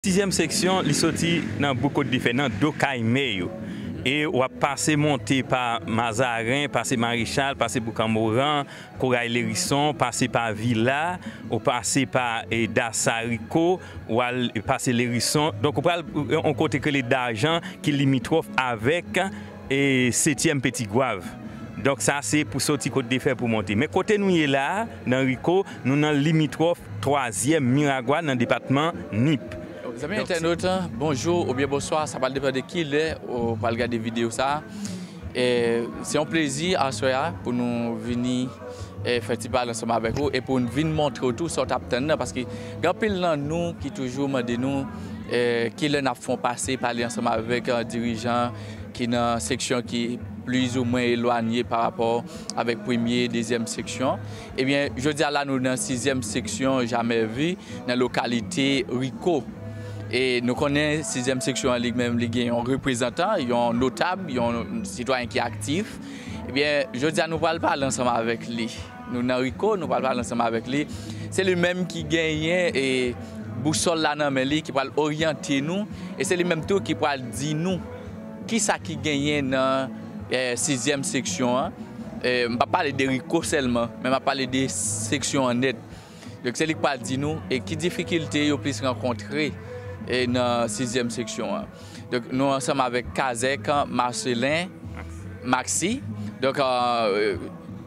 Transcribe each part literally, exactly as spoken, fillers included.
Sizyèm seksyon, li soti nan bouk Kot de Fè, nan do kay mè yo. E w ap pase monte pa Mazaren, pase Marechal, pase Boukan Moran, Koray Lerison, pase pa Vila, ou pase pa, e, Dasariko, w al pase Lerison. Donk, ou pral, e, yon kote k rele Dajan, ki limitwòf avèk, e, Setyèm Petigwav. Donk, sa se pou soti Kot de Fè pou monte. Men kote nou ye la a, nan Riko, nou nan limitwòf twazyèm Miragwa nan depatman Nip. Zanmi entènot, bonjou oubyen bonswa, sa pral depann de kilè ou pral gade videyo sa a. E, se yon plezi aswè a pou nou vini, e, fè ti pale ansanm avèk ou e pou n vin montre w tou sa w t ap tann nan, paske gen anpil nan nou ki toujou mande nou, e, kilè n ap fè yon pase pale ansanm avèk, e, dirijan ki nan seksyon ki plizoumwen elwanye pa rapò avèk premye, dezyèm seksyon. Ebyen, jodi a la, nou nan sizyèm seksyon Jamè Vi, nan lokalite Riko. E nou konnen sizyèm seksyon an li menm, li gen yon reprezantan, yon notab, yon sitwayen ki aktif. Ebyen, jodi a, nou pral pale ansanm avèk li. Nou nan Riko, nou pral pale ansanm avèk li. Se li menm ki genyen, e, bousòl la nan men li, ki pral oryante nou. E se li menm tou ki pral di nou kisa ki genyen nan, e, sizyèm seksyon an. E, m p ap pale de Riko sèlman, men m ap pale de seksyon an nèt. Donk, se li k pral di nou, e, ki difikilte yo plis rankontre, e, nan sizyèm seksyon an. Donk, nou ansanm avèk Kazèk Marcelin Maxi. Donk, e,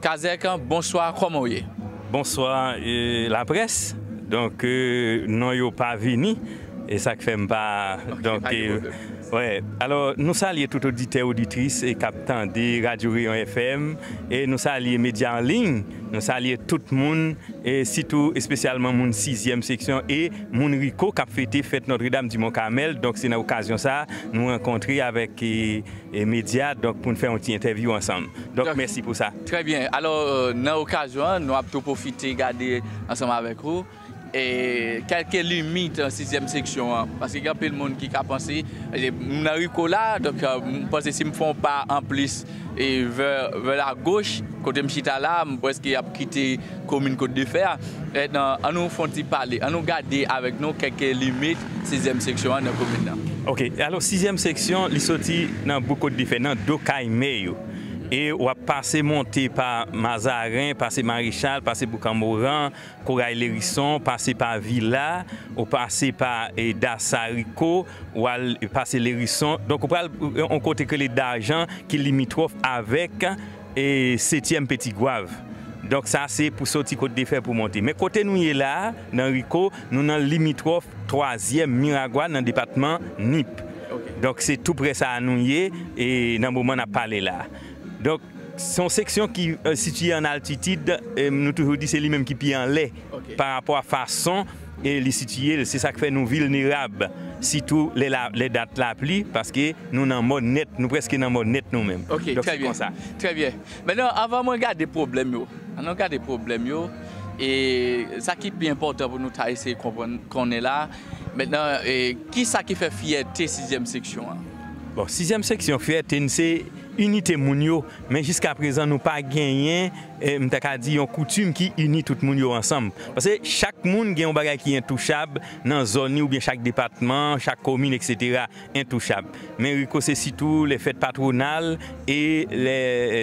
Kazèk, bonswa, kòman w ye? Bonswa, e, laprès. Donk, e, non yo pa vini. E sa k fè m pa, donk, pa gen, e, pwoblèm. Wè. Alò, nou salye tout oditè, oditris, e, k ap tande Radyo Reyon F M. E nou salye medya an liy. Nou salye tout moun, e sitou espesyalman moun sizyèm seksyon e moun Riko k ap fete fèt Nòtredam di Mont Kamèl. Donk, se nan okazyon sa a, nou rankontre avèk, e, e, medya, donk, pou n fè yon ti entèvyou ansanm. Donk, mèsi pou sa. Trè byen. Alò, nan okazyon an, nou ap tou pwofite gade ansanm avèk ou, e, kèlke limit, e, sizyèm seksyon an. Paske gen anpil moun ki ka panse, e, m nan Riko la, donk, e, m panse si m fè yon pa anplis, e, vè, vè lagoch, kote m chita la, m prèske ap kite komin Kot de Fè a. E, nan, an nou fè yon ti pale, an nou gade avèk nou kèk limit sizyèm seksyon an nan komin nan. Oke, alò, sizyèm seksyon, li soti nan bouk Kot de Fè, nan do kay mè yo. E w ap pase monte pa Mazaren, pase Marechal, pase Boukan Moran, Koray Lerison, pase pa Vila, ou pase pa, e, Dasariko, w al pase Lerison. Donk, ou pral, e, yon kote k rele Dajan, ki limitwòf avèk, e, Setyèm Petigwav. Donk, sa se pou soti Kot de Fè pou monte. Men kote nou ye la a, nan Riko, nou nan limitwòf twazyèm Miragwa nan depatman Nip. Donk, se tou prè sa a nou ye, e, nan moman n ap pale la a. Donk, se yon seksyon ki, e, sitiye an altitid, e, nou toujou di se li menm ki pi anlè pa rapò a fason, e, li sitiye l. Se sa k fè nou vilnerab, sitou lè la, lè dat lapli, paske nou nan mòn nèt, nou prèske nan mòn nèt nou menm. Donk, se konsa. Trè byen. Mentnan, anvan mwen gade pwoblèm yo, ann nou gade pwoblèm yo, e sa ki pi enpòtan pou nou ta eseye konprann, konnen la, mentnan, e, kisa ki fè fyète sizyèm seksyon an? Bon, sizyèm seksyon, fyète n se inite moun yo, men jiskaprezan nou pa genyen, e, m ta ka di, yon koutim ki ini tout moun yo ansanm. Paske chak moun gen yon bagay ki entouchab nan zòn li, oubyen chak depatman, chak komin, etsetera, entouchab. Men Riko se sitou lè fèt patwonal e lè,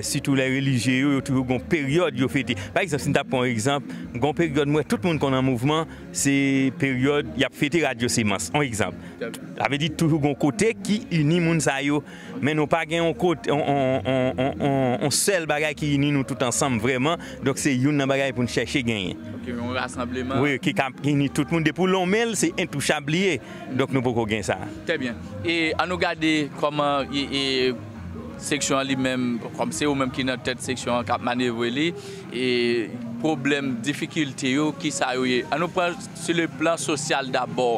sitou lè relijye yo, yo toujou gon peryòd yo fete. Pa egzanp, si n ta pran yon egzanp, gon peryòd m wè tout moun konn an mouvman, se peryòd y ap fete Radyo Semans, yon egzanp. Sa vle di toujou gon kote ki ini moun sa yo. Men nou pa gen yon kote, yon, yon, yon, yon, yon, yon sèl bagay ki ini nou tout ansanm vrèman. Donk, se youn nan bagay pou n chèche genyen. Ok, yon rasanbleman. Wi, ki ka ini tout moun. Depi w lonmen l, se entouchab li ye. Donk, nou poko gen sa. Trè byen. E ann nou gade kòman, e, e, seksyon an li menm, kòm se ou menm ki nan tèt seksyon an k ap manevre li, e pwoblèm, difikilte yo, kisa yo ye? Ann nou pran sou le plan sosyal dabò.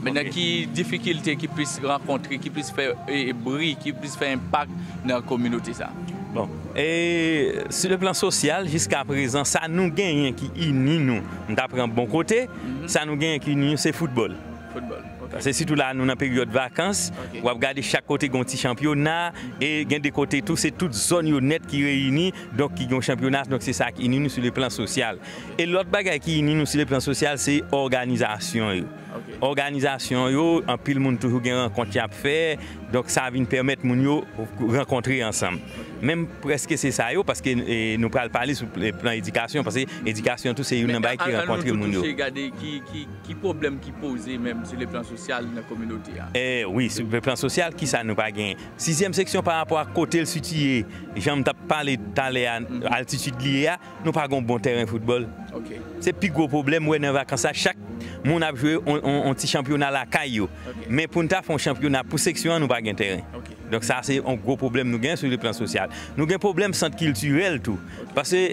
Mentnan, ki difikilte ki plis rankontre, ki plis fè, e, bri, ki plis fè enpak nan kominote sa? Bon, e, sou le plan sosyal, jiskaprezan, sa nou genyen ki ini nou, m ta pran bon kote, sa nou genyen ki ini nou, se foutbòl. Foutbòl, ok. Paske sitou la, nou nan peryòd vakans, w ap gade chak kote gon ti chanpyona, e gen de kote tou, se tout zòn yo nèt ki reyini, donk ki gon chanpyona, donk se sa ki ini nou sou le plan sosyal. E lòt bagay ki ini nou sou le plan sosyal, se òganizasyon yo. Ok. Òganizasyon yo, anpil moun toujou gen rankont y ap fè, donk sa vin pèmèt moun yo rankontre ansanm. Men prèske se sa yo, paske e, nou pral pale sou plan edikasyon, paske edikasyon tou se youn nan bagay ki rankontre moun yo. Gade ki, ki, ki pwoblèm ki poze menm sou le plan sosyal nan kominote a. E, wi, sou le plan sosyal, ki sa nou pa genyen? Sizyèm seksyon pa rapò a kote l sitiye, jan m t ap pale talè a, altitid li ye a, nou pa gen yon bon tèren foutbòl. Se pi gwo pwoblèm, w wè nan vakans la, chak moun ap jwe on, on, on ti chanpyona lakay yo. Men pou n ta fè yon chanpyona pou seksyon an, nou pa gen tèren. Donk sa se yon gwo pwoblèm nou gen sou le plan sosyal. Nou gen pwoblèm sant kiltirèl tou. Paske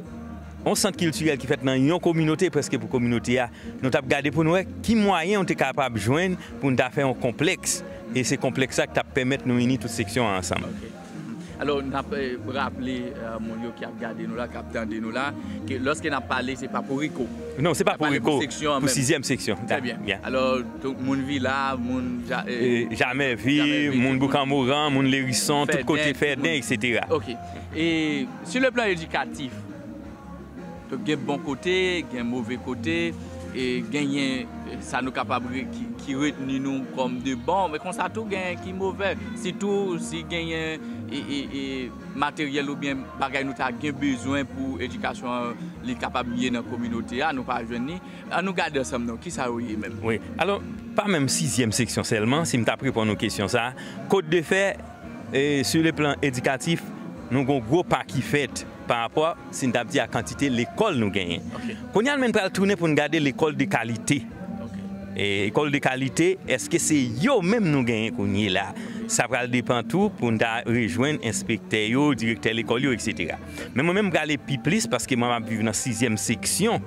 yon sant kiltirèl ki fèt nan yon kominote, prèske pou kominote a, nou t ap gade pou n wè ki mwayen nou te kapab jwenn pou n ta fè yon konplèks. E se konplèks sa k t ap pèmèt nou ini tout seksyon an ansanm. Alò, n ap eh, raple eh, moun yo ki ap gade nou la, ki ap tande nou la, ke lòske n ap pale, se pa pou Rico. Non, se pa pou Rico, pou sizyèm seksyon. Trè byen. Alò, tout moun Vila, moun Ja- eh, Jamèvi, moun Boukan Moran, moun Lerison, tout kote, Fèden, etsetera. Ok. E sou le plan edikatif, Donk, gen bon kote, gen move kote, e genyen sa nou kapab re- ki, ki retni nou kòm de bon, men konsa tou genyen ki move. Sitou si genyen e, e, e, materyèl oubyen bagay nou ta gen bezwen pou edikasyon an li kapab ye nan kominote a, nou pa jwenn li. An nou gade ansanm non, kisa yo ye menm? Wi. Alò, pa menm sizyèm seksyon sèlman, si m t ap reponn ou kesyon sa, Côte de Fer, e, sou le plan edikatif, nou gen yon gwo pa ki fèt pa rapò, si n t ap di, a kantite lekòl nou genyen. Kounye a, men n pral tounen pou n gade lekòl de kalite. E, lekòl de kalite, èske se yo menm nou genyen kounye la? Sa pral depann tou pou n ta rejwenn enspektè yo, direktè lekòl yo, etsetera. Men mwen menm, m prale pi plis paske mwen, m ap viv nan sizyèm seksyon.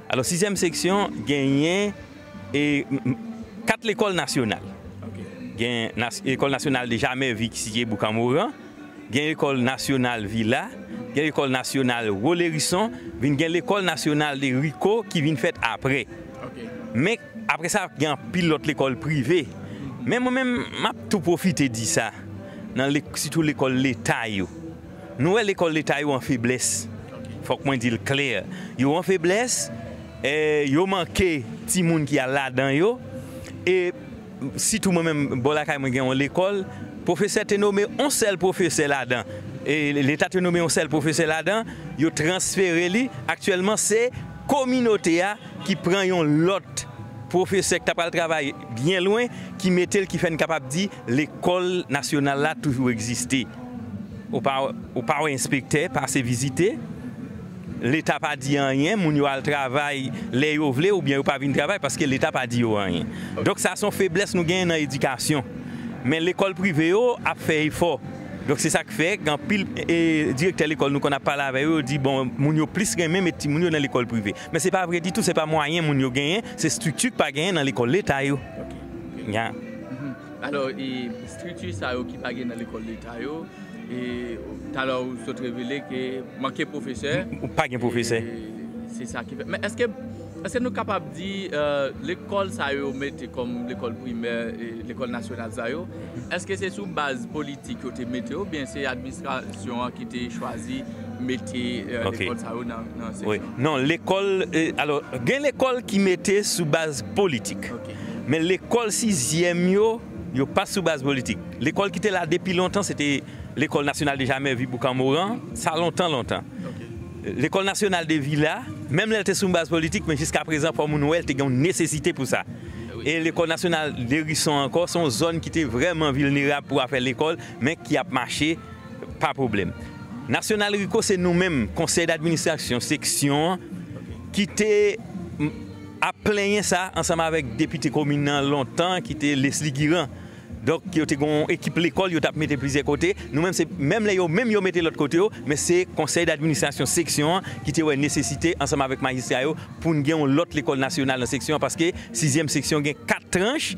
Alò, sizyèm seksyon genyen e, m- m- kat lekòl nasyonal. Gen nas- Lekòl Nasyonal de Jamèvi ki sitiye Boukan Moran, gen Lekòl Nasyonal Vila, gen Lekòl Nasyonal Wo Lerison, vin gen Lekòl Nasyonal de Rico ki vin fèt apre. Men apre sa, gen anpil lòt lekòl prive. Men mwen menm, m ap tou pwofite di sa, nan le- sitou lekòl leta yo. Nou wè lekòl leta yo an feblès. Fòk mwen di l klè. Yo an feblès, e, yo manke timoun ki al ladan yo, e sitou mwen menm, bò lakay mwen gen yon lekòl, pwofesè te nome yon sèl pwofesè ladan, e leta te nome yon sèl pwofesè ladan, yo transfere li, aktyèlman se kominote a ki pran yon lòt pwofesè ki ta pral travay byen lwen, ki mete l, ki fè n kapab di lekòl nasyonal la toujou egziste. Ou pa, ou pa wè enspektè pase vizite, leta pa di anyen, moun yo al travay lè yo vle oubyen yo pa vin travay paske leta pa di yo anyen. Donk sa se yon feblès nou genyen nan edikasyon. Men lekòl prive yo ap fè efò. Donk se sa k fè gen anpil e, direktè lekòl nou konn ap pale avè yo, yo di bon, moun yo plis renmen met timoun yo nan lekòl prive. Men se pa vre ditou, se pa mwayen moun yo genyen, se estrikti k pa genyen nan lekòl leta yo. Ya. Alò, e estrikti sa yo ki pa gen nan lekòl leta yo, e talè w sot revele ke manke pwofesè. Ou pa gen pwofesè. E se sa ki fè. Men èske, èske nou kapab di e, lekòl sa yo mete kòm lekòl primè, e, lekòl nasyonal sa yo, èske se sou baz politik yo te mete yo, oubyen se administrasyon an ki te chwazi mete e, lekòl sa yo nan, nan seksyon? Non, lekòl, e, alò, gen lekòl ki mete sou baz politik. Men lekòl sizyèm yo, yo pa sou baz politik. Lekòl ki te la depi lontan, se te Lekòl Nasyonal de Jamèvi Boukan Moran, sa lontan, lontan. Lekòl Nasyonal de Vila, menm lè l te sou yon baz politik, men jiska prezan, fò moun wè l te gen yon nesesite pou sa. E Lekòl Nasyonal de Rison ankò, se yon zòn ki te vrèman vilnerab pou afè lekòl, men ki ap mache pa pwoblèm. Nasyonal Rico, se nou menm, konsèy d'administrasyon seksyon an, ki te m- ap plenyen sa ansanm avèk depite komin nan lontan, ki te Leslie Guirand. Donk, yo te gen yon ekip lekòl, yo t ap mete plizyè kote. Nou menm, se menm lè yo menm yo mete lòt kote yo, men se konsèy d'administrasyon seksyon an ki te wè nesesite, ansanm avèk majistra yo, pou n gen yon lòt lekòl nasyonal nan seksyon an, paske sizyèm seksyon gen kat tranch.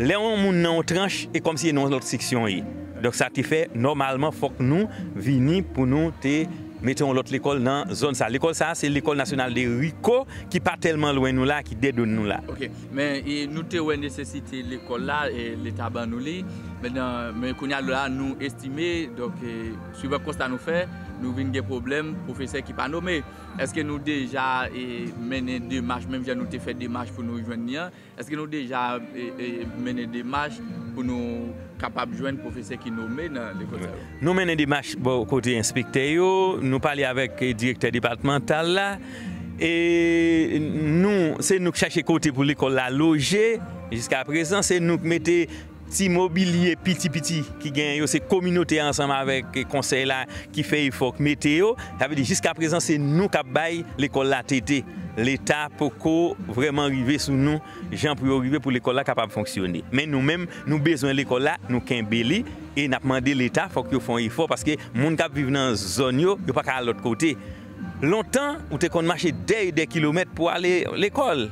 Lè yon moun nan yon tranch, e kòmsi e nan yon lòt seksyon ye. Donk, sa te fè, nòmalman, fòk nou vini pou nou te mete yon lòt lekòl nan zòn sa. Lekòl sa, se Lekòl Nasyonal de Rico, ki pa tèlman lwen nou la, ki dèdone nou la. Ok, men e, nou te wè nesesite lekòl la, e, Leta ban nou li. Men, men kounye a la, nou estime, donk, e, swivan konsta nou fè, nou vin gen pwoblèm pwofesè ki pa nome. Èske nou deja e, mennen demach, menm jan nou te fè demach pou nou jwenn li an? Èske nou deja e, e, mennen demach pou nou kapab jwenn pwofesè ki nome nan lekòl sa yo? Nou mennen demach bò kote enspektè yo, nou pale avèk e, direktè depatmantal la, e nou, se nou k chache kote pou lekòl la loje. Jiska prezan, se nou k mete ti mobilye piti piti ki genyen yo, se kominote a ansanm avèk konsèy la ki fè efò k mete yo. Sa vle di jiska prezan se nou k ap bay lekòl la tete. Leta poko vrèman rive sou nou jan pou yo rive pou lekòl la kapab fonksyone. Men nou menm, nou bezwen lekòl la, nou kenbe li e n ap mande Leta fòk yo fè yon efò paske moun k ap viv nan zòn yo, yo pa ka al lòt kote. Lontan, ou te konn mache dè e dè kilomèt pou ale lekòl.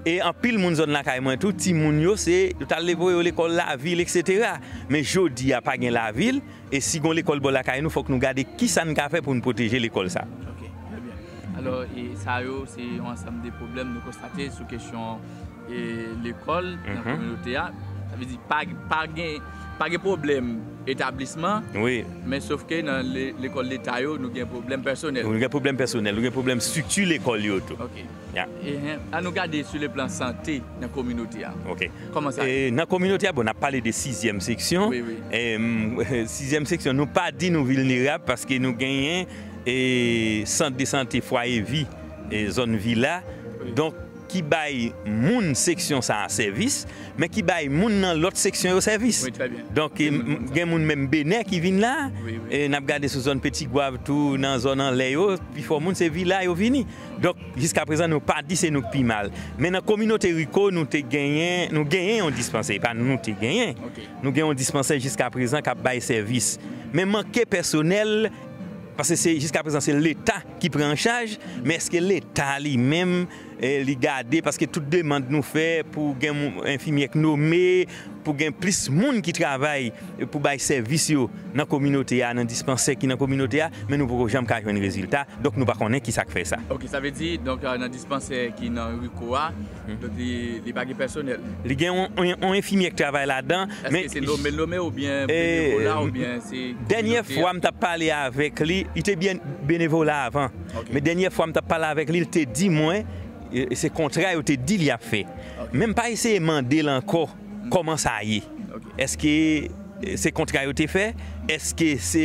E anpil moun zòn lakay mwen tou, timoun yo, se yo t al voye yo lekòl lavil, etsetera. Men jodi a, pa gen lavil, e si gon lekòl bò lakay nou, fòk nou gade ki sa n ka fè pou n pwoteje lekòl sa. Ok, trè byen. Alò, e sa yo, se yon ansanm de pwoblèm nou konstate sou kesyon e, lekòl nan kominote a. Sa vle di, pa, pa gen, pa gen pwoblèm etablisman, wi, men sof ke nan le- lekòl leta yo, nou gen pwoblèm pèsonèl. Nou gen pwoblèm pèsonèl, nou gen pwoblèm estrikti lekòl yo tou. Ok. Ya. E, an nou gade sou le plan sante nan kominote a. Ok. Kòman sa ye? E, nan kominote a, bon, n ap pale de sizyèm seksyon. Wi, wi. E, m, sizyèm seksyon, nou pa di nou vilnerab paske nou genyen e, sant de sante Fwaye Vi, e, zòn Vila. Wi. Donk, ki bay moun seksyon sa a sèvis, men ki bay moun nan lòt seksyon yo sèvis. Wi, trè byen. Donk, e, m- gen moun menm Benè ki vin la, wi, wi, e n ap gade sou zòn Petit Goâve tou, nan zòn anlè yo, pifò moun se Vila yo vini. Donk, jiska prezan, nou pa di se nou k pi mal. Men nan kominote Rico, nou te genyen, nou genyen yon dispansè, e pa nou te genyen. Ok. Nou gen yon dispansè jiska prezan k ap bay sèvis. Men manke pèsonèl, paske se, jiska prezan, se Leta ki pran an chaj, men èske Leta li menm, e, li gade, paske tout demann nou fè pou gen moun- enfimyè k nome, pou gen plis moun ki travay pou bay sèvis yo nan kominote a, nan dispansè ki nan kominote a, men nou poko janm ka jwenn rezilta, donk nou pa konnen ki sa k fè sa. Ok, sa vle di, donk, e, nan dispansè ki nan Rico a, donk li, li pa gen pèsonèl. Li gen yon, yon, yon enfimyè k travay ladan, men èske se nome, nome oubyen e, benevola oubyen se dènyè kominote a? Fwa m t ap pale avèk li, li te byen benevola avan. Ok. Men dènyè fwa m t ap pale avèk li, li te di mwen, e, se kontra yo te di li ap fè. Ok. Men m pa eseye mande l ankò kòman sa ye. Ok. Èske, e, se kontra yo te fè? Èske se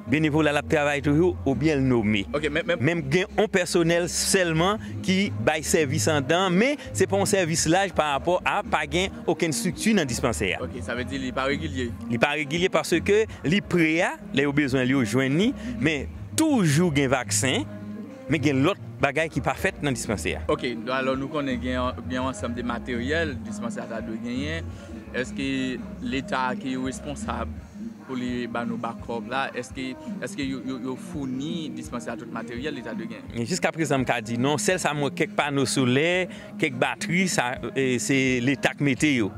benevola l ap travay toujou oubyen l nome? Ok, men, men men m gen yon pèsonèl sèlman ki bay sèvis anndan, men se pa yon sèvis laj pa rapò a pa gen okenn estrikti nan dispansè a. Ok, sa vle di li pa regilye? Li pa regilye paske li pre a, lè yo bezwen l, yo jwenn li, men toujou gen vaksen, men gen lòt bagay ki pa fèt nan dispansè a. Ok, alò nou konnen gen, gen yon ansanm de materyèl dispansè a ta dwe genyen. Èske Leta ki responsab pou li ba nou bakòp la, èske, èske yo, yo, yo founi dispansè a tout materyèl li ta dwe genyen? Men jiska prezan, m ka di non. Sèl sa m wè, kèk pano solè, kèk batri, sa, e, se Leta k mete yo.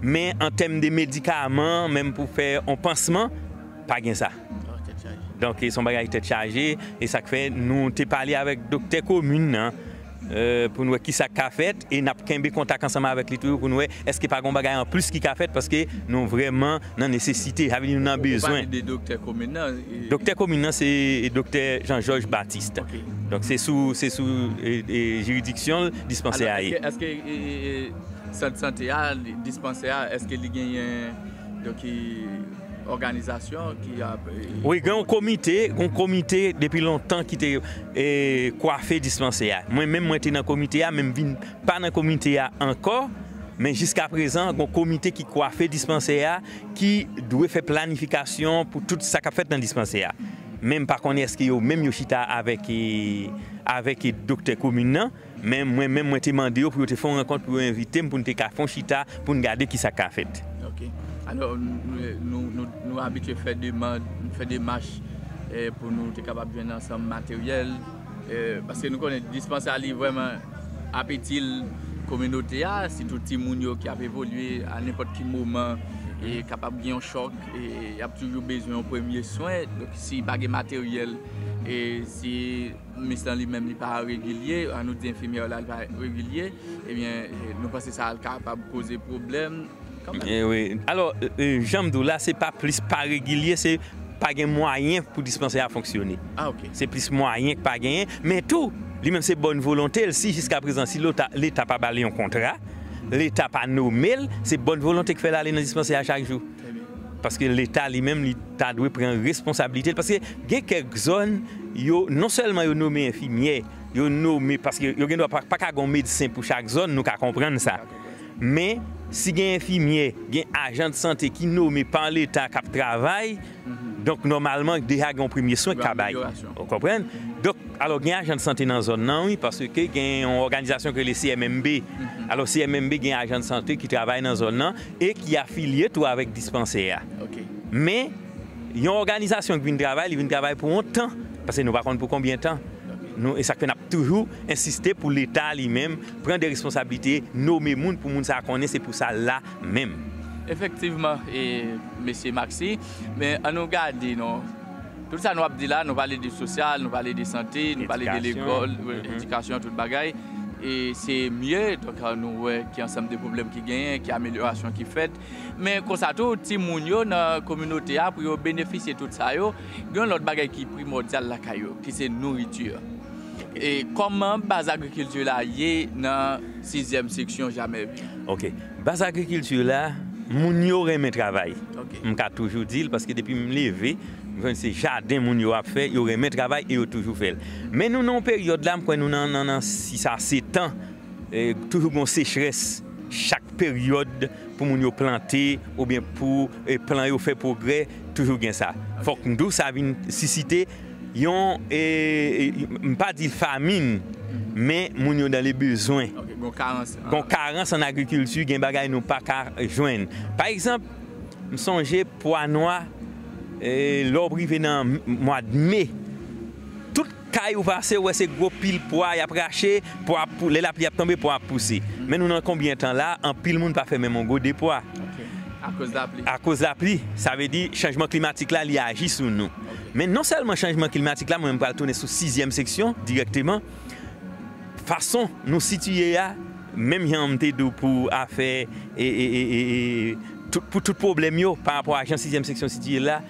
Men an tèm de medikaman, menm pou fè yon pansman, pa gen sa. Oh, tèt chaje. Donk, e, se yon bagay tèt chaje, e sa k fè nou te pale avèk doktè komin nan, e, pou n wè ki sa k ka fèt, e n ap kenbe kontak ansanm avèk li toujou pou n wè èske pa gen yon bagay anplis ki ka fèt, paske nou vrèman nan nesesite, sa vle di nou nan bezwen. Ou pale de doktè komin nan, e, doktè komin nan, se doktè Jean Georges Baptiste. Ok. Donk, se sou, se sou, e, e, jiridiksyon l dispansè a ye. Alò, èske, èske, e, e, e, sant sante a, li- dispansè a, èske li genyen, donk, e, òganizasyon ki ap, e, wi, gen yon komite, gen yon komite depi lontan ki te, e, kwafe dispansè a. Mwen menm, mwen te nan komite a, men m vin pa nan komite a ankò. Men jiska prezan, gen yon komite ki kwafe dispansè a, ki dwe fè planifikasyon pou tout sa k ap fèt nan dispansè a. Men m pa konnen èske yo menm yo chita avèk, e, avèk, e, doktè komin nan. Men mwen menm, mwen te mande yo pou yo te fè yon rankont, pou yo envite m, pou n te ka fè yon chita, pou n gade ki sa k ka fèt. Ok. Alò, nou, nou, nou, nou abitye fè demann, fè demach, eh, pou nou te kapab jwenn ansanm materyèl, eh, paske nou konnen dispansè a li vrèman ap itil kominote a, sitou timoun yo ki ap evolye a nenpòt ki moman, e kapab gen yon chòk, e y ap toujou bezwen yon premye swen. Donk, si pa gen materyèl, e si Mis lan li menm li pa regilye, an nou di enfimyè la li pa regilye, ebyen, eh, nou panse sa kapab koze pwoblèm kanmenm. Eh wi. Alò, eh, eh, jan m di w la, se pa plis pa regilye, se pa gen mwayen pou dispansè a fonksyone. Se plis mwayen k pa genyen, men tou, li menm se bòn volonte l. Si jiskaprezan, si Leta, Leta pa ba l yon kontra, Leta pa nome l, se bòn volonte k fè l ale nan dispansè a chak jou. Paske Leta li menm, li ta dwe pran responsablite l. Paske gen kèk zòn, yo, non sèlman yo nome enfimyè, yo nome, paske yo gen dwa pa, pa ka gen yon medsen pou chak zòn, nou ka konprann sa. Men, si gen enfimyè, gen ajan de sante ki nome pa Leta k ap travay, donk, nòmalman, deja gen yon premye swen k ka bay. Ou konprann? Donk, alò, gen ajan de sante nan zòn nan, wi, paske gen yon òganizasyon ki rele C M M B. Alò, C M M B gen ajan de sante ki travay nan zòn nan e ki afilye tou avèk dispansè a. Men, yon òganizasyon ki vin travay, li vin travay pou yon tan, paske nou pa konn pou konbyen tan. Nou, e sa k fè n ap toujou ensiste pou Leta li menm pran de responsablite, nome moun pou moun sa a konnen se pou sa l la menm. Efektivman, e, mesye Maxi, men an nou gade, non, tout sa nou ap di la, nou pale de sosyal, nou pale de sante, nou pale de lekòl, edikasyon, tout bagay. E se mye, donk, nou wè ki ansanm de pwoblèm ki genyen, ki amelyorasyon ki fèt. Men konsa tou, timoun yo nan kominote a, pou yo benefisye tout sa yo, gen yon lòt bagay ki primòdyal lakay yo, ki se nouriti. E kòman baz agrikilti la ye nan sizyèm seksyon Jamèvi? Ok. Baz agrikilti la, moun yo renmen travay. M ka toujou di l, paske depi m leve, m jwenn se jaden moun yo ap fè, yo renmen travay e yo toujou fè l. Men nou nan yon peryòd la, m kwè nou nan, nan, nan sis a sèt an, e, toujou gen yon sechrès chak peryòd pou moun yo plante oubyen pou, e, plan yo fè pwogrè, toujou gen sa. Fòk m di w sa vin sisite yon, e, e, m pa di famin, men moun yo dans les besoins. Ok, gon karans. Gon karans an agrikilti, gen bagay nou pa ka jwenn. Pa egzanp, m sonje pwa nwa, e, lè w rive nan m-, mwa de me, tout kay ou pase, ou wè se gwo pil pwa y ap rache, pwa ap pou-, lè lapli ap tonbe, pwa ap pouse. Men nou nan konbyen tan la, anpil moun pa fè menm yon gode pwa. Ok. Akoz lapli. Akoz lapli, sa vle di chanjman klimatik la, li aji sou nou. Ok. Men non sèlman chanjman klimatik la, mwen menm pral tounen sou sizyèm seksyon dirèkteman. Fason nou sitiye a, menm jan m te di w pou afè, e, e, e, e, e, tout, pou tout pwoblèm yo, pa rapò a jan sizyèm seksyon sitiye la,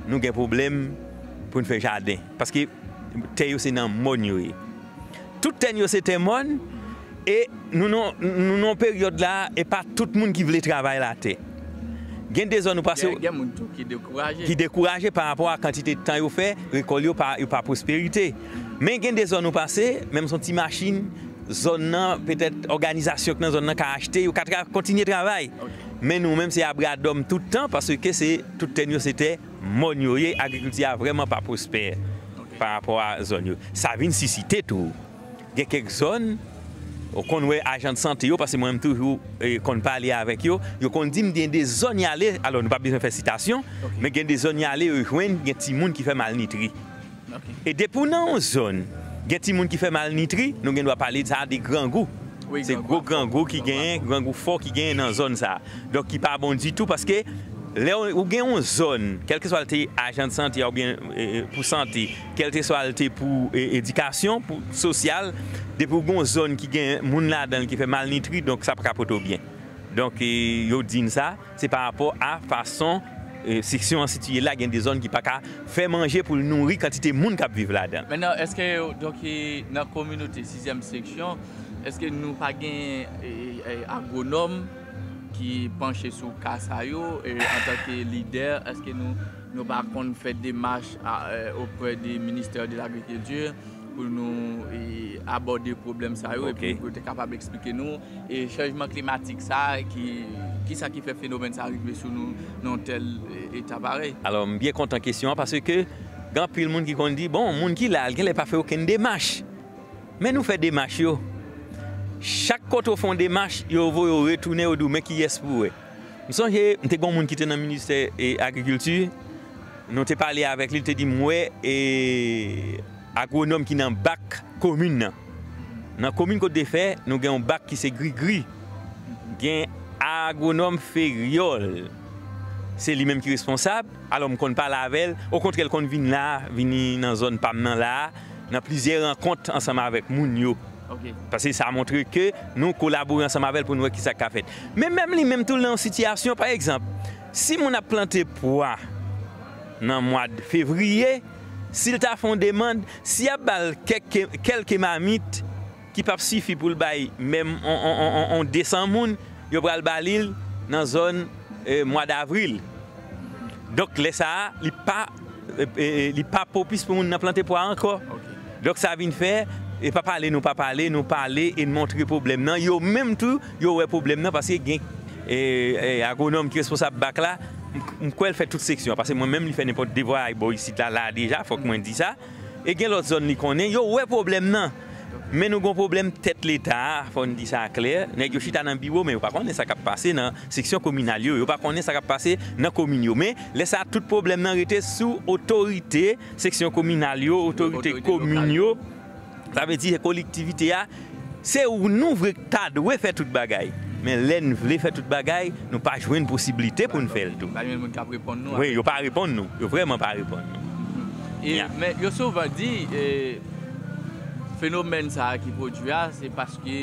nou gen pwoblèm pou n fè jaden. Paske tè yo se nan mòn yo ye. Tout tè n yo se tè mòn, e nou nan, nou nan yon peryòd la, e pa tout moun ki vle travay latè. Gen de zòn ou pase. Gen, gen moun tou ki dekouraje. Ki dekouraje pa rapò a kantite tan yo fè, rekòl yo pa, yo pa pwosperite. Men gen de zòn ou pase, menm si yon ti machin, zòn nan, petèt òganizasyon k nan zòn nan ka achte, yo ka tra-, kontinye travay. Ok. Men nou menm, se abradòm tout tan, paske se tout tè n yo se tè mòn yo ye, agrikilti a vrèman pa pwospè pa rapò a zòn yo. Sa vin sisite tou. Gen kèk zòn, ou konn wè ajan de sante yo, paske mwen menm toujou, e, konn pale avèk yo, yo konn di m gen de zòn y ale, alò nou pa bezwen fè sitasyon, men gen de zòn y ale, yo jwenn gen timoun ki fè malnitri. Ok. E depi w nan yon zòn, gen timoun ki fè malnitri, nou gen dwa pale de sa de grangou. Se gwo grangou ki genyen, grangou fò ki genyen nan zòn sa a. Donk, ki pa bon ditou, paske lè w, ou gen yon zòn, kèlkeswa l te ajan de sante a oubyen, e, e, pou sante, kèlkeswa l te pou, e, edikasyon, pou sosyal, depi w gen yon zòn ki gen moun ladan l ki fè malnitri, donk sa pa ka pote w byen. Donk, e, yo di n sa, se pa rapò a fason, e, seksyon an sitiye la, gen de zòn ki pa ka fè manje pou l nouri kantite moun k ap viv ladan l. Mentnan, èske, donk, e, nan kominote sizyèm seksyon, èske nou pa gen, e, e, agwonòm ki panche sou ka sa yo, e, antanke lidè, èske nou, nou pa konn fè demach a, e, auprès du ministère de l'Agriculture pou nou, e, abòde pwoblèm sa yo, epi pou yo te kapab eksplike nou, e, chanjman klimatik sa, ki, kisa ki fè fenomèn sa rive sou nou nan yon tèl, e, eta parèy? Alò, m byen kontan kesyon an, paske gen anpil moun ki konn di, bon, moun ki la, l genlè pa fè okenn demach. Men nou fè demach yo. Chak kote w fè yon demach, yo voye w retounen, yo di w, men kiyès pou w wè. M sonje, m te gen yon moun ki te nan ministè, e, agrikilti, nou te pale avèk li, li te di m, wè, e, agwonòm ki nan bak komin nan. Nan komin Kot de Fè, nou gen yon bak ki se Grigri. Gen agwonòm Feryòl. Se li menm ki responsab. Alò, m konn pale avè l. Okontrè, l konn vin la, vini nan zòn pa m nan la, nan plizyè rankont ansanm avèk moun yo. Ok. Paske sa montre ke nou kolabore ansanm avè l pou n wè kisa k ka fèt. Men menm li menm tou l nan yon sitiyasyon, pa egzanp, si moun ap plante pwa, nan mwa fevriye, si l ta fè yon demann, si y ap ba l kèk, kèlke mamit ki p ap sifi pou l bay menm on, on, on, on, on de san moun, yo pral ba li l nan zòn, eh, mwa davril. Donk, lè sa a, li pa, eh, eh, li pa pwopis pou moun nan plante pwa ankò. Donk, sa vin fè, e pa pale, nou pa pale, nou pale e n montre pwoblèm nan. Yo menm tou, yo wè pwoblèm nan, paske gen, eh, eh, agwonòm ki responsab bak la, m, m kwè l fè tout seksyon an, paske mwen menm, li fè nenpòt de vwayaj bò isit la, la deja, fòk mwen di sa. E gen lòt zòn li konnen, yo wè pwoblèm nan. Men nou gon pwoblèm tèt Leta a, fò n di sa klè. Nèg yo chita nan biwo, men yo pa konnen sa k ap pase nan seksyon kominal yo. Yo pa konnen sa k ap pase nan komin yo. Men lè sa a, tout pwoblèm nan rete sou otorite seksyon kominal yo, otorite komin yo. Sa vle di se kolektivite a, se ou nou vre k ta dwe fè tout bagay. Men lè n vle fè tout bagay, nou pa jwenn posiblite pou n fè l tou. Pa jwenn moun k ap reponn nou. Wi, yo pa reponn nou. Yo vrèman pa reponn nou. E, men yo souvan di, e, fenomèn sa a ki pwodui a, se paske,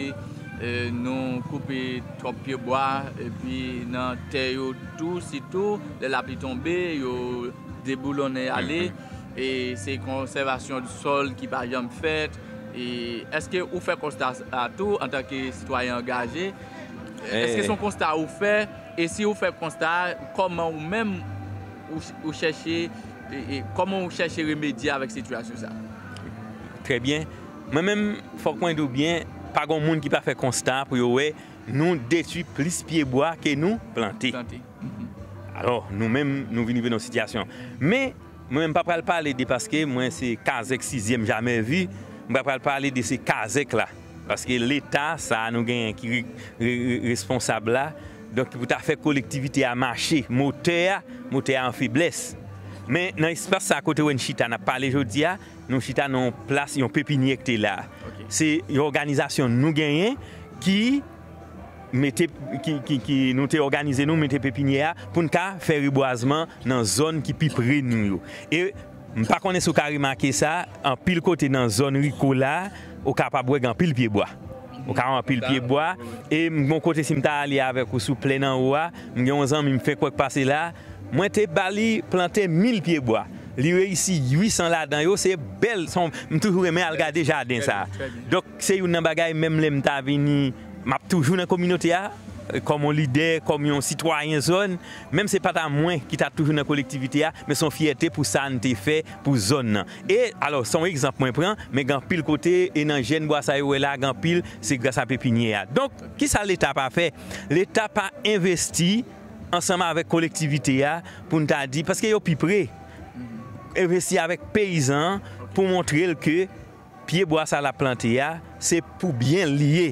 e, nou koupe twòp pyebwa, epi nan tè yo tou, sitou lè lapli tonbe, yo deboulonnen ale. E se konsèvasyon sòl ki pa janm fèt. E èske ou fè konsta sa tou antanke sitwayen angaje? Èske se yon konsta ou fè? E si ou fè konsta a, kòman ou menm ou, ou chèche, e, e, kòman ou chèche remedye avèk sitiyasyon sa a? Trè byen. Mwen menm, fòk mwen di w byen, pa gen moun ki pa fè konsta pou yo wè nou detwi plis pyebwa ke nou plante. Alò, nou menm, nou vin rive nan yon sitiyasyon. Men, mwen menm pa pral pale de, paske mwen se kazèk sizyèm jamè vi, m pa pral pale de se kazèk la. Paske Leta, sa a nou genyen ki re, re, re, responsab la, donk ki pou ta fè kolektivite a mache, motè a, motè a an feblès. Men nan espas sa a kote w wè n chita, n ap pale jodi a, nou chita nan yon plas, yon pepinyè ki te la. Se yon òganizasyon nou genyen ki mete, ki, ki, ki nou te òganize nou, mete pepinyè a pou n ka fè rebwazman nan zòn ki pi pre nou yo. E m pa konnen si w ka remake sa, anpil kote nan zòn Rico la, ou kapab wè gen anpil pyebwa. Ou ka wè anpil pyebwa. E m gon kote si m ta ale avèk ou sou plèn anwo a, m gen yon zanmi m fenk wè k pase la, mwen te ba li plante mil pyebwa. Li reyisi uit san ladan yo, se bèl, se yon, m toujou renmen al gade jaden sa. Donk, se youn nan bagay, menm lè m ta vini, m ap toujou nan kominote a, kòm yon lidè, kòm yon sitwayen zòn, menm se pa ta mwen ki ta toujou nan kolektivite a, men se yon fyète pou sa n te fè pou zòn nan. E, alò, se yon egzanp mwen pran, men gen anpil kote, e nan jèn bwa sa yo wè la, gen anpil, se gras a pepinyè a. Donk, kisa Leta pa fè? Leta pa envesti ansanm avèk kolektivite a pou n ta di, paske yo pi pre, envesti avèk peyizan an pou montre l ke pyebwa sa l ap plante a, se pou byen l li ye.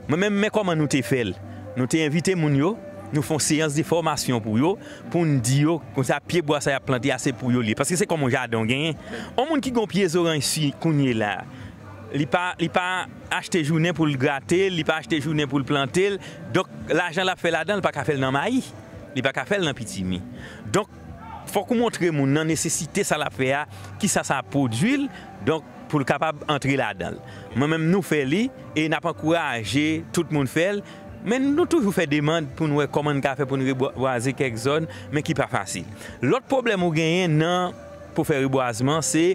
Mwen menm, men kòman nou te fè l. Nou te envite moun yo, nou fè yon seyans de fòmasyon pou yo, pou n di yo, konsa pyebwa sa y ap plante a, se pou yo li ye. Paske se kòm yon jaden w genyen. Yon moun ki gen yon pye zoranj si kounye la, li pa, li pa achte jounen pou l grate l, li pa achte jounen pou l plante l. Donk, lajan l ap fè ladan l, li pa ka fè l nan mayi, li pa ka fè l nan pitimi. Donk, fòk ou montre moun nan nesesite sa l ap fè a, kisa sa ap pwodui l, donk, pou l kapab antre ladan l. Mwen menm, nou fè li, e n ap ankouraje tout moun fè l, men nou toujou fè demann pou n wè kòman n ka fè pou n rebwaze kèk zòn, men ki pa fasil. Lòt pwoblèm ou genyen nan, pou fè rebwazman, se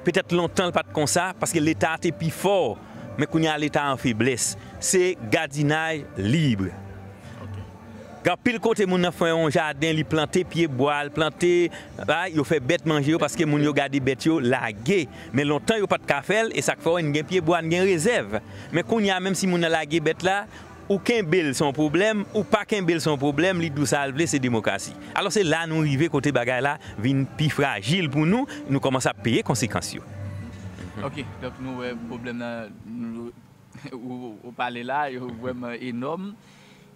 petèt lontan l pa t konsa, paske Leta te pi fò, men kounye a Leta an feblès. Se gadinaj lib. Gen anpil kote moun nan fè yon jaden, li plante pyebwa, li plante, a, yo fè bèt manje yo, paske moun yo gade bèt yo lage. Men lontan yo pa t ka fè l, e sa k fè w wè n gen pyebwa, n gen rezèv. Men kounye a, menm si moun nan lage bèt la, ou kenbe l se yon pwoblèm, ou pa kenbe l se yon pwoblèm, li di w sa l vle, se demokrasi. Alò se la nou rive kote bagay la vin pi frajil pou nou, nou kòmanse ap peye konsekans yo. Ok, donk nou wè pwoblèm nan, nou, ou, ou pale la, yo vrèman enòm.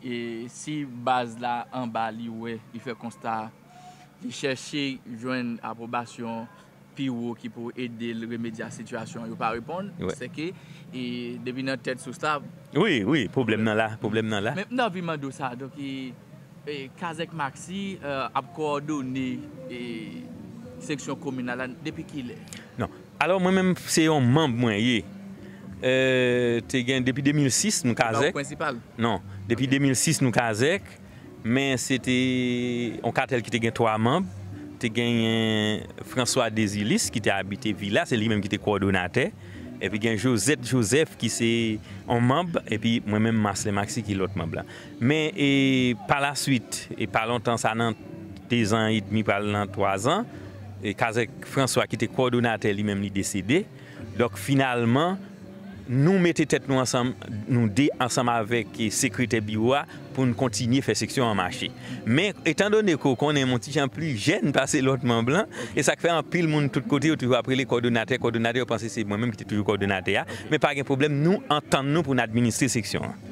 E si baz la anba li wè, li fè konsta, li chèche jwenn apwobasyon pi wo ki pou ede l remedye a sitiyasyon an, yo pa reponn. Sèke, e, depi nan tèt sous la. Wi, wi, pwoblèm nan la, pwoblèm nan la. Men m t anvi mande w sa, donk, e, e, Kazèk Maxi, e, ap kowòdone, e, seksyon kominal la depi kilè? Non. Alò, mwen menm, se yon manm mwen ye. E, te gen depi de mil sis, nou Kazèk. Non, depi de mil sis, nou Kazèk. Men se te yon katèl ki te gen twa manm. Te genyen François Désilis ki te abite Vila, se li menm ki te kowòdonatè. Epi gen Josette Joseph ki se yon manm, epi mwen menm Marcelin Maxi ki lòt manm lan. Men e, pa laswit, e pa lontan sa nan de zan edmi pral nan twa zan, e Kazèk François ki te kowòdonatè li menm li desede. Donk finalman, nou mete tèt nou ansanm, nou de ansanm avèk e, sekretè biwo a pou n kontinye fè seksyon an mache. Men etandone ke w konnen m yon ti jan pli jèn pase lòt manm lan, e sa k fè anpil moun tout kote yo toujou ap rele kowòdonatè, kowòdonatè, yo panse se mwen menm ki te toujou kowòdonatè a, men pa gen pwoblèm, nou antann nou pou n administre seksyon an.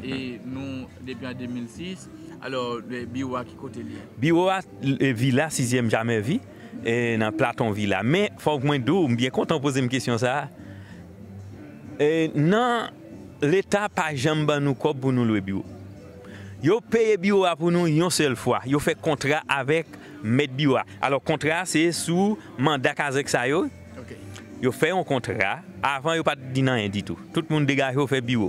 E nou, depi an de mil sis, alò, biwo a ki kote l ye? Biwo a, e, Vila, sizyèm Jamèvi, e, nan Platon Vila. Men, fòk mwen di w, m byen kontan w poze m kesyon sa a. E, nan Leta pa janm ban nou kòb pou nou lwe biwo. Yo peye biwo a pou nou yon sèl fwa. Yo fè kontra avèk mèt biwo a. Alò, kontra a se sou manda kazèk sa yo. Yo fè yon kontra. Avan, yo pa t di n anyen ditou. Tout moun degaje yo fè biwo.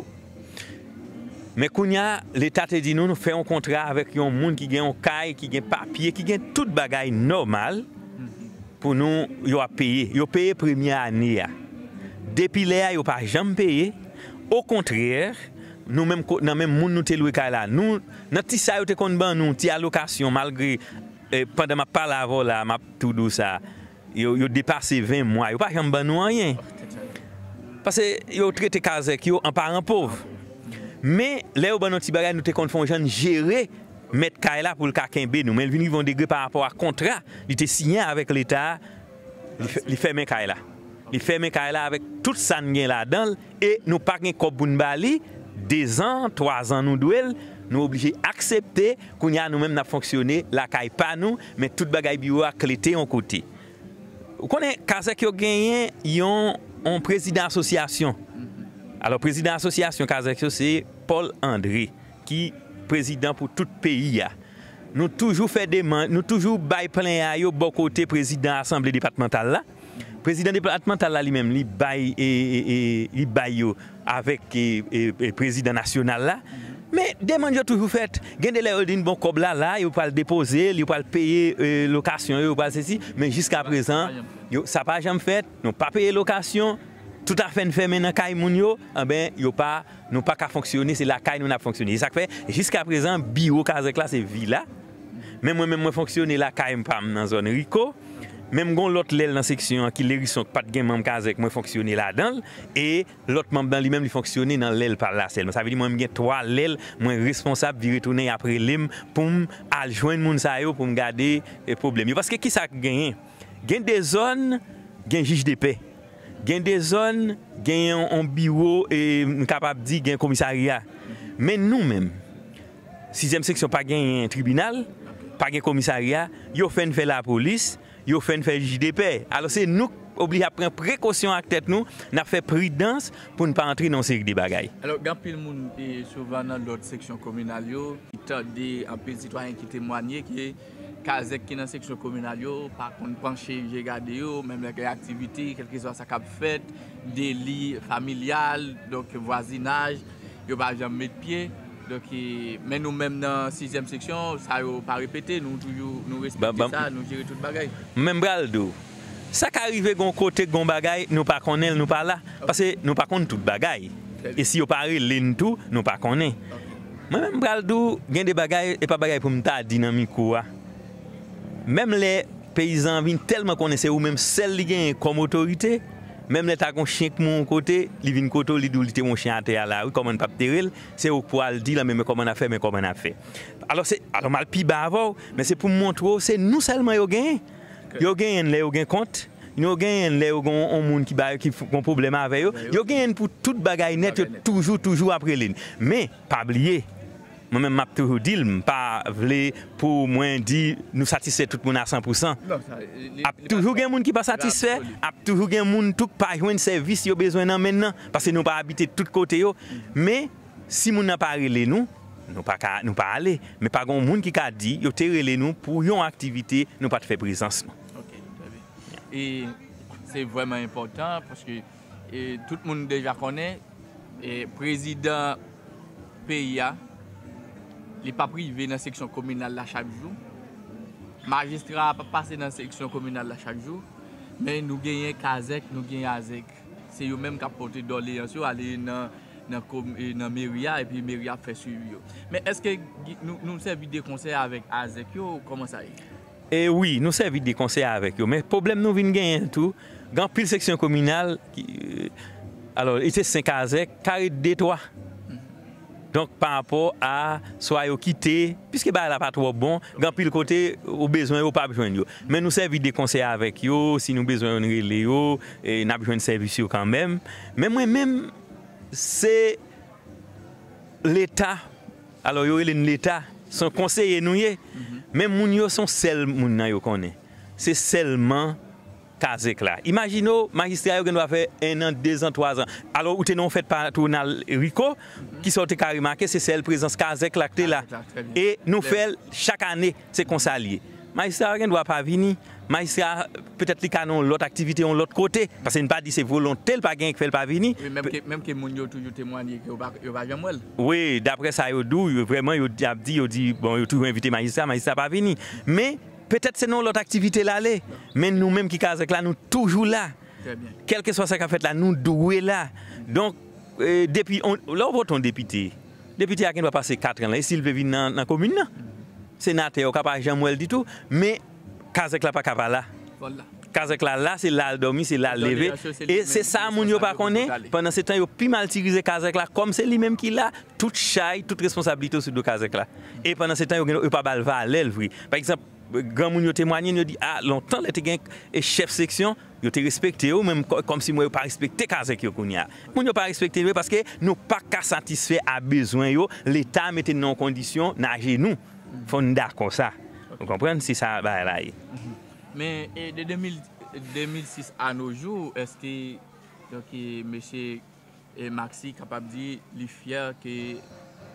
Men kounye a, Leta te di nou, nou fè yon kontra avèk yon moun ki gen yon kay, ki gen papye, ki gen tout bagay nòmal pou nou, yo ap peye. Yo peye premye ane a. Depi lè a, yo pa janm peye. Okontrè, nou menm, nan menm moun nou te lwe kay la, nou, nan ti sa yo te konn ban nou, ti alokasyon, malgre, eh, pandan m ap pale avè w la, m ap tou di w sa, yo, yo depase ven mwa, yo pa janm ban nou anyen. Paske yo trete kazèk yo an paran pòv. Men, lè yo ban nou ti bagay, nou te konn fè yon jan jere mèt kay la pou l ka kenbe nou. Men l vin rive yon degre pa rapò a kontra li te siyen avèk Leta a, li fè-, li fèmen kay la. Li fèmen kay la avèk tout sa n gen ladan l e nou pa gen kòb pou n ba li. De zan, twa zan nou dwe l. Nou oblije aksepte. Kounye a, nou menm n ap fonksyone lakay pa nou, men tout bagay biwo a klete yon kote. Ou konnen, kazèk yo genyen yon, yon prezidan asosyasyon. Alò, prezidan asosyasyon kazèk yo se Paul André, ki prezidan pou tout peyi a. Nou toujou fè demann, nou toujou bay plen a yo bò kote prezidan asanble depatmantal la. Prezidan depatmantal la li menm, li bay, e, e, e, li bay yo avèk, e, e, e, prezidan nasyonal la. Men demann yo toujou fèt. Gen de lè yo di n bon kòb la la, yo pral depoze l, yo pral peye, e, lokasyon yo, yo pral sesi. Men jiska prezan, yo, sa pa janm fèt. Nou pa peye lokasyon. Tout afè n fèmen nan kay moun yo, anben, yo pa, nou pa ka fonksyone, se lakay nou n ap fonksyone. E sa k fè, jiska prezan, biwo kazèk la, se Vila. Men mwen menm, mwen fonksyone lakay m pa m nan zòn Rico. Men m gon lòt lèl nan seksyon an ki Lerison, k pa t gen manm kazèk, mwen fonksyone ladan l. E lòt manm nan li menm, li fonksyone nan lèl pa l la sèlman. Sa vle di, mwen, m gen twa lèl, mwen responsab, vire tounen, y ap rele m pou m al jwenn moun sa yo, pou m gade, e, pwoblèm yo. Paske ki sa k genyen? Gen de zòn, gen jij de pè. Gen de zòn, gen yon, yon biwo, e, m kapab di, gen komisarya. Men nou menm, sizyèm seksyon pa genyen tribinal, pa gen komisarya, yo fè n fè lapolis, yo fè n fè jij de pè. Alò, se nou k oblije ap pran prekosyon ak tèt nou, n ap fè pridans pou n pa antre nan yon seri de bagay. Alò, gen anpil moun, e, souvan nan lòt seksyon kominal yo, ki tande anpil sitwayen ki temwanye ke kazèk ki nan seksyon kominal yo pa konn panche je gade yo, menm lè gen aktivite, kèlkeswa sa k ap fèt, deli familyal, donk vwazinaj, yo pa janm met pye. Donk, e, men nou menm nan sizyèm seksyon, sa yo pa repete, nou toujou, nou respekte sa, nou jere tout bagay. Men m pral di w, sa ka rive gon kote, gon bagay, nou pa konnen l, nou pa la. Paske nou pa konn tout bagay. E si yo pa rele n tou, nou pa konnen. Mwen menm m pral di w, gen de bagay, e pa bagay pou m ta di nan mikwo a. Menm lè peyizan an vin tèlman konnen se ou menm sèl li genyen kòm otorite, menm lè ta gon chen k mò yon kote, li vin kote w, li di w li te wè yon chen atè a la, wi, kòman n p ap tere l, se ou k pou al di l, men, men kòman n ap fè, men kòman n ap fè. Alò, se, alò, m al pi ba avè w, men se pou m montre w, se nou sèlman yo genyen. Yo genyen n lè yo gen kont, yo genyen n lè yo gen yon moun ki ba yo, ki f-, gen pwoblèm avè yo, yo genyen n pou tout bagay nèt, yo toujou, toujou ap rele n. Men, pa bliye, mwen menm m ap toujou di l, m pa vle pou mwen di nou satisfè tout moun a san pou san. Ap toujou gen moun ki pa satisfè, ap toujou gen moun tou k pa jwenn sèvis yo bezwen nan men n nan, paske nou pa abite tout kote yo. Men, si moun nan pa rele nou, nou pa ka, nou pa ale. Men pa gen yon moun ki ka di yo te rele nou pou yon aktivite, nou pa t fè prezans nou. E se vrèman enpòtan paske, e, tout moun deja konnen, e, prezidan peyi a, li p ap rive nan seksyon kominal la chak jou. Majistra a p ap pase nan seksyon kominal la chak jou, men nou genyen kazèk, nou genyen azèk. Se yo menm k ap pote dòleyans yo ale nan, nan, komi- nan meri a, epi meri a ap fè swivi yo. Men èske gi- nou, nou sèvi de konsèy avèk azèk yo? Kòman sa ye? E wi, nou sèvi de konsèy avèk yo, men pwoblèm nou vin genyen tou, gen anpil seksyon kominal ki, alò, li te senk azèk, ka ret de twa. Donk, pa rapò a swa yo kite, piske bagay la pa twò bon, gen anpil kote ou bezwen yo, ou p ap jwenn yo. Men nou sèvi de konsèy avèk yo, si nou bezwen yo, nou rele yo, e n ap jwenn sèvis yo kanmenm. Men mwen menm, se Leta, alò yo rele n Leta, se yon konseye nou ye. Men moun yo se yon sèl moun nan yo konnen. Se sèlman kazèk la. Imajine w, majistra yo gen dwa fè en an, de zan, twa zan. Alò, ou te nan yon fèt patwonal Rico, kisa w te ka remake, se sèl prezans kazèk la k te la. Kazèk la, trè byen. E nou fè l chak ane, se konsa l ye. Majistra yo gen dwa pa vini. Majistra, petèt li ka nan yon lòt aktivite, yon lòt kote. Paske n pa di se volonte l pa genyen k fè l pa vini. Wi, menm ke, menm ke moun yo toujou temwanye ke yo pa, yo pa janm wè l. Wi, daprè sa yo di w, yo vrèman, yo di- ap di, yo di, bon, yo toujou envite majistra, majistra pa vini. Men, petèt se nan yon lòt aktivite l ale. Men nou menm ki kazèk la, nou toujou la. Trè byen. Kèlkeswa sa k ap fèt la, nou dwe la. Donk, e, depi on- lè w vote yon depite, depite a gen dwa pase kat an la, e si l vle vin nan, nan komin nan, senatè, ou ka pa janm wè l ditou, men kazèk la pa ka pa la. Fò l la. Kazèk la la, se la l dòmi, se la l leve. Dòleyans yo, se li menm ki responsab yo pou tout ale. E se sa moun yo pa konnen, pandan se tan yo pi mal itilize kazèk la, kòm se li menm ki la, tout chay, tout responsablite yo sou do kazèk la. E pandan se tan yo gen, yo pa ba l valè l vre. Pa egzanp, granmoun yo temwanye n, yo di, a, lontan lè te gen, e, chèf seksyon, yo te respekte yo, menm kò- kòmsi mwen yo pa respekte kazèk yo kounye a. Moun yo pa respekte yo paske nou pa ka satisfè a bezwen yo, Leta mete n nan yon kondisyon n ajenou. Fò n dakò sa. Ou konprann? Se sa bagay la ye. Men, e, de de mil, de mil sis à nos jours, èske, donk, e, mesye, e, Maxi kapab di li fyè ke,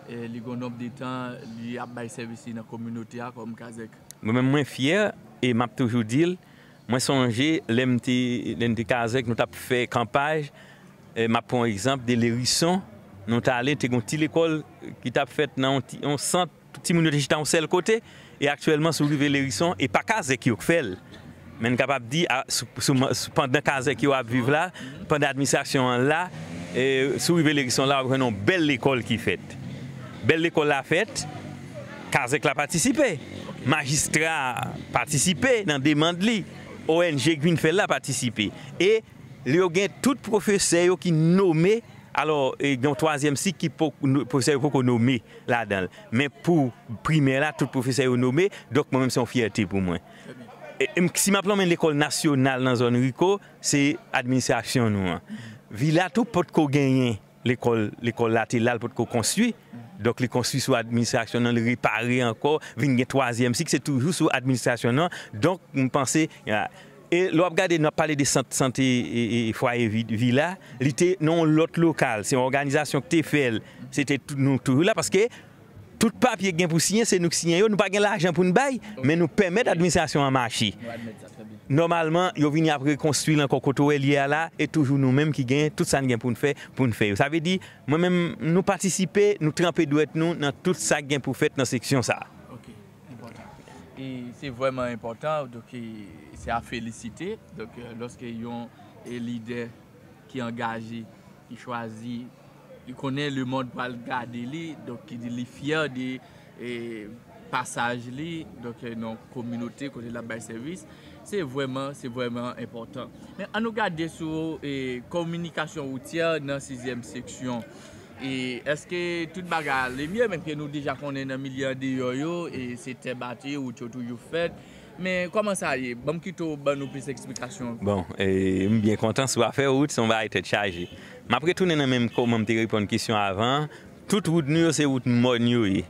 e, li gen yon nonb de tan li ap bay sèvis li nan kominote a kòm kazèk? Mwen menm, mwen fyè, e m ap toujou di l, mwen sonje lè m te, lè n te kazèk, nou t ap fè kanpaj, e m ap pran yon egzanp de Lerison, nou t ale, te gen yon ti lekòl ki t ap fèt nan yon ti- yon sant, tout timoun yo te chita yon sèl kote, e aktyèlman, si w rive Lerison, e pa kazèk yo k fè l. Men n kapab di, a, sou, sou, sou, pandan kazèk yo ap viv la, pandan administrasyon an la, e, si w rive Lerison la, w ap jwenn yon bèl lekòl ki fèt. Bèl lekòl la fèt, kazèk la patisipe, majistra patisipe nan demann li, O N G k vin fè l la patisipe. E yo gen tout pwofesè yo ki nome, alò, e, gen yon twazyèm sik ki po- no- pwofesè yo poko nome ladan l. Men pou primè la, tout pwofesè yo nome, donk mwen menm se yon fyète pou mwen. E, e m- si m ap lonmen lekòl nasyonal nan zòn Rico, se administrasyon nou an. Vila tou potko genyen lekòl, lekòl la te la, l potko konstwi. Donk, li konstwi sou administrasyon nan, li repare ankò, vin gen twazyèm sik, se toujou sou administrasyon nan. Donk, m panse, ya, e lè w ap gade, n ap pale de sant sante e, e fwaye vi- vila, li te nan yon lòt lokal. Se yon òganizasyon ki te fè l. Se te tou- nou toujou la, paske tout papye k gen pou siyen, se nou k siyen yo. Nou pa gen lajan pou n bay, men nou pèmèt administrasyon an mache. Nou admèt sa trè byen. Nòmalman, yo vini ap rekonstwi l ankò kote w wè l ye a la, e toujou nou menm ki gen tout sa n gen pou n fè, pou n fè yo. Sa vle di, mwen menm, nou patisipe, nou tranpe dwèt nou nan tout sa k gen pou fèt nan seksyon sa a. Ok, enpòtan. E se vrèman enpòtan, donk, e se a felisite. Donk, e, lòske yon, e, lidè ki angaje, ki chwazi, li konnen lemonn pral gade li, donk ki di li fyè de, e, pasaj li, donk, e, nan kominote kote l ap bay sèvis, se vrèman, se vrèman enpòtan. Men ann nou gade sou, e, kominikasyon woutyè nan sizyèm seksyon. E èske tout bagay ale mye, menm ke nou deja konnen nan milye andeyò yo, e se tè bati, wout yo toujou fèt, men kòman sa ye? Ban m kite w ban nou plis eksplikasyon. Bon, e, m byen kontan sou afè wout, se yon bagay tèt chaje. M ap retounen nan menm kòman m te reponn kesyon avan an. Tout wout nou yo, se wout mòn yo ye.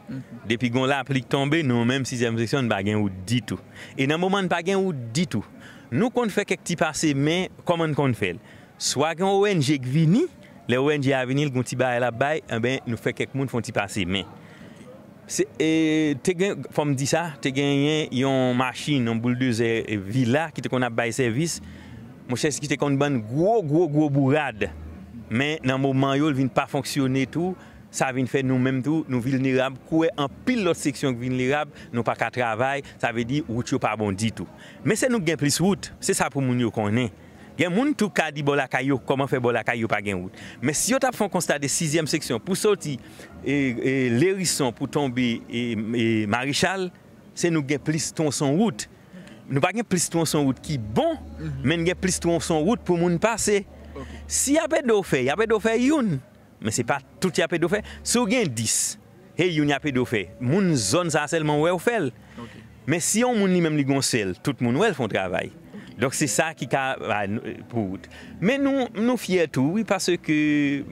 Depi gon lapli k tonbe, nou menm sizyèm seksyon, n pa gen wout ditou. E nan moman n pa gen wout ditou, nou konn fè kèk ti pase men, kòman n konn fè l? Swa gen yon O N G k vini, lè O N G a vini, l gon ti bagay l ap bay, enben, nou fè kèk moun fè yon ti pase men. Se, e, te gen, fò m di sa, te genyen yon machin, yon bouldozè, e, Vila ki te konn ap bay sèvis. Monchè, ki te konn ban n gwo, gwo, gwo bourad. Men nan moman yo, l vin pa fonksyone tou. sa vin fè nou menm tou, nou vilnerab, kouwè anpil lòt seksyon ki vilnerab, nou pa ka travay, sa vle di wout yo pa bon ditou. Men se nou k gen plis wout, se sa pou moun yo konnen. Gen moun tou ka di bò lakay yo, kòman fè bò lakay yo pa gen wout. Men si yo t ap fè yon konsta de sizyèm seksyon pou soti e, e, Lerison pou tonbe e, e, Marichal, se nou k gen plis twonson wout. Nou pa gen plis twonson wout ki bon, men n gen plis twonson wout pou moun pase. Si y ap ede w fè, y ap ede w fè youn. Men se pa tout y ap ede w fè. Si w gen dis, e youn y ap ede w fè. Moun zòn sa a sèlman wè w fè l. Men si yon moun li menm li gon sèl, tout moun wè l fè yon travay. Donk se sa ki ka ba n- pou wout. Men nou, nou fyè tou, wi, paske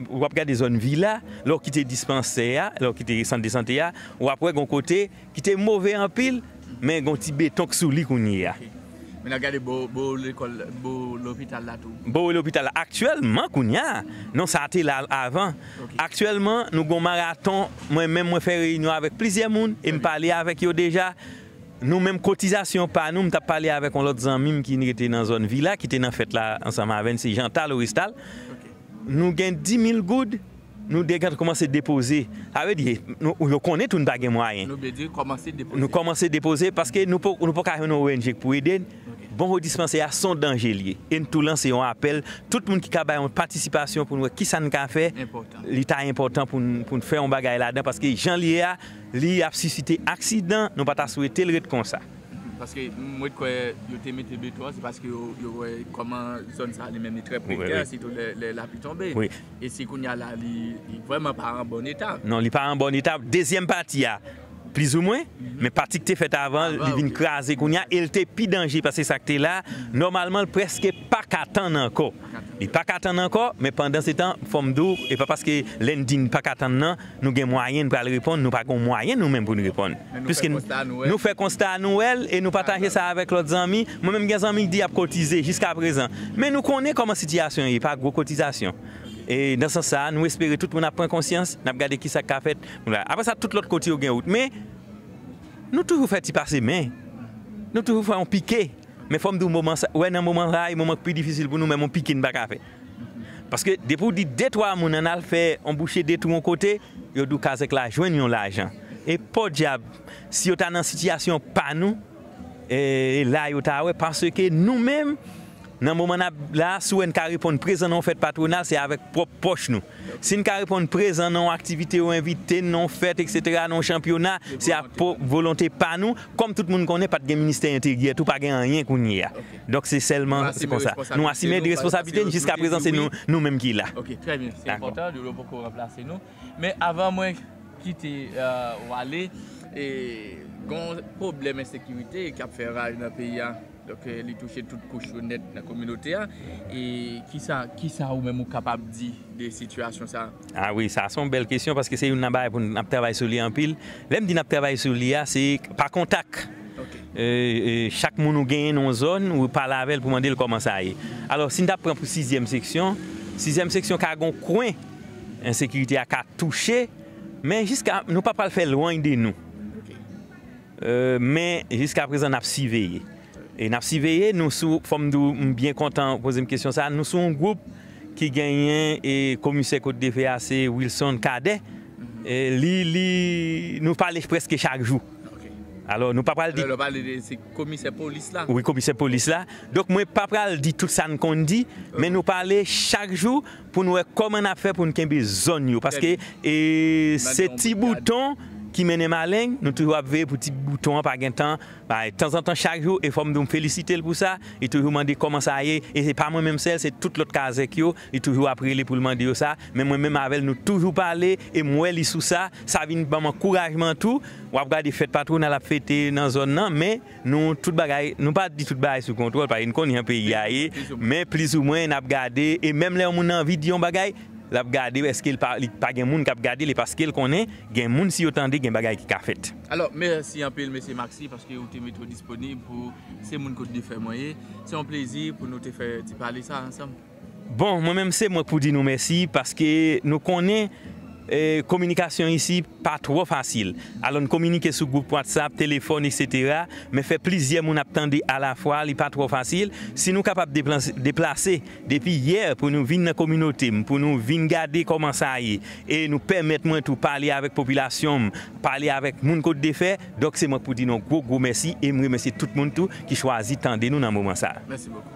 w ap gade zòn vila, lè w kite dispansè a, lè w kite sant de sante a, w ap wè gon kote ki te move anpil, men gon ti beton k sou li kounye a. Men n ap gade bò, bò lekòl, bò lopital la tou. Bò lopital la, aktyèlman, kounye a, non, sa te la avan. Aktyèlman, nou gon maraton, mwen menm, mwen fè reyinyon avèk plizyè moun, e m pale avèk yo deja. Nou menm, kotizasyon pa nou, m t ap pale avèk yon lòt zanmi m ki rete nan zòn vila, ki te nan fèt la ansanm avè n, se Jeantal Oristal. Nou gen dis mil goud, nou deja kòmanse depoze. Sa vle di, nou, yo konnen tou nou pa gen mwayen. Nou vle di kòmanse depoze. Nou kòmanse depoze paske nou po, nou poko jwenn yon O N G pou ede n. Bon, dispansè a se yon danje l ye. E n tou lanse yon apèl, tout moun ki ka bay yon patisipasyon pou n wè kisa n ka fè, li ta enpòtan pou n, pou n fè yon bagay ladan, paske jan l ye a, li ap sisite aksidan, nou pa ta swete l ret konsa. Paske m ret kwè yo te mete beton an, se paske yo, yo wè kòman zòn sa a li menm li trè prekè, sitou lè, lè lapli tonbe. E si kounye a la, li, li vrèman pa an bòn eta. Non, li pa an bòn eta. Dezyèm pati a, plizoumwen, men pati ki te fèt avan, li vin kraze kounye a, e l te pi danje pase sa k te la. Nòmalman, l prèske pa ka tann ankò. Li pa ka tann ankò, men pandan se tan, fò m di w, e pa paske lè n di n pa ka tann nan, nou gen mwayen n pral reponn, nou pa gen mwayen nou menm pou n reponn. Piske nou fè konsta, nou wè l, e nou pataje sa avèk lòt zanmi. Mwen menm gen zanmi k di y ap kotize jiska prezan. Men nou konnen kòman sitiyasyon ye, pa gwo kotizasyon. E nan sans sa a, nou espere tout moun ap pran konsyans, n ap gade kisa k ka fèt. Apre sa, tout lòt kote yo gen wout. Men, nou toujou fè ti pase men. Nou toujou fè yon pike. Men fò m di w moman sa, wè nan moman sa a, e moman k pi difisil pou nou, men yon pike n pa ka fè. Paske depi w di de twa moun ann al fè yon bouche de twou yon kote, yo di w kazèk la jwenn yon lajan. E podyab, si yo ta nan sitiyasyon pa nou, e, e la yo ta wè, paske nou menm, nan moman n ap la, si w wè n ka reponn prezan nan yon fèt patwonal, se avèk pwòp pòch nou. Si n ka reponn prezan nan yon aktivite yo envite n, nan yon fèt, etsetera, nan yon chanpyona, se ak po-, volonte pa nou. Kòm tout moun konnen, pa t gen ministè enteryè tou, pa gen anyen kounye a. Donk, se sèlman, se konsa. Nou asime de responsablite n, jiska prezan, se nou, nou menm ki la. Ok, trè byen. Se enpòtan, yo poko ranplase nou. Men avan mwen kite, e, w ale, e, gon pwoblèm ensekirite k ap fè raj nan peyi a. Donk, e, li touche tout kouch yo nèt nan kominote a. E kisa, kisa ou menm ou kapab di de sitiyasyon sa a? A wi, sa se yon bèl kesyon, paske se youn nan bagay pou n ap travay sou li anpil. Lè m di n ap travay sou li a, se pa kontak. E, e, chak moun ou genyen nan yon zòn, ou pale avè l pou mande l kòman sa ye. Alò, si n t ap pran pou sizyèm seksyon, sizyèm seksyon ka gon kwen ensekirite a ka touche, men jiska, nou pa pral fè lwany de nou. E, men jiska prezan, n ap siveye. E n ap siveye, nou sou, fò m di w, m byen kontan w poze m kesyon sa a, nou sou yon gwoup ki genyen, e, komisè Kote de Fè a, se Wilson Cadet. E, li, li, nou pale prèske chak jou. Alò, nou pa pral di. Alò, nou pale de, se komisè polis la? Wi, komisè polis la. Donk, mwen pa pral di tout sa n konn di, men nou pale chak jou pou n wè kòman n ap fè pou n kenbe zòn yo. Paske, e, se ti bouton ki mennen maleng, nou toujou ap veye pou ti bouton an pa gen tan. Bay, tanzantan, chak jou, e fò m di w, m felisite l pou sa, li toujou mande kòman sa ye, e se pa mwen menm sèl, se tout lòt kazèk yo, li toujou ap rele pou l mande yo sa, men mwen menm avè l, nou toujou pale, e m wè li sou sa, sa vin ban m ankourajman tou. W ap gade fèt patwonal ap fete nan zòn nan, men nou, tout bagay, nou pa di tout bagay sou kontwòl, paske n konnen jan peyi a ye, men plizoumwen, n ap gade, e menm lè yon moun anvi di yon bagay, l ap gade èske l pa, li pa gen moun k ap gade li, paske l konnen gen moun, si yo tande, gen bagay ki ka fèt. Alò, mèsi anpil, mesye Maxi, paske ou te mete w disponib pou se moun Kote de Fè mwen ye. Se yon plezi pou nou te fè ti pale sa ansanm. Bon, mwen menm se mwen pou di nou mèsi, paske nou konnen, E, kominikasyon isi pa twò fasil. Alò, n kominike sou gwoup WhatsApp, telefòn, etsetera, men fè plizyè moun ap tande alafwa, li pa twò fasil. Si nou kapab deplase, deplase depi yè pou nou vin nan kominote m, pou nou vin gade kòman sa ye, e nou pèmèt mwen tou pale avèk popilasyon m, pale avèk moun Kòt de Fè, donk se mwen k pou di nou gwo, gwo mèsi, e m remèsye tout moun tou ki chwazi tande nou nan moman sa a. Mèsi bokou.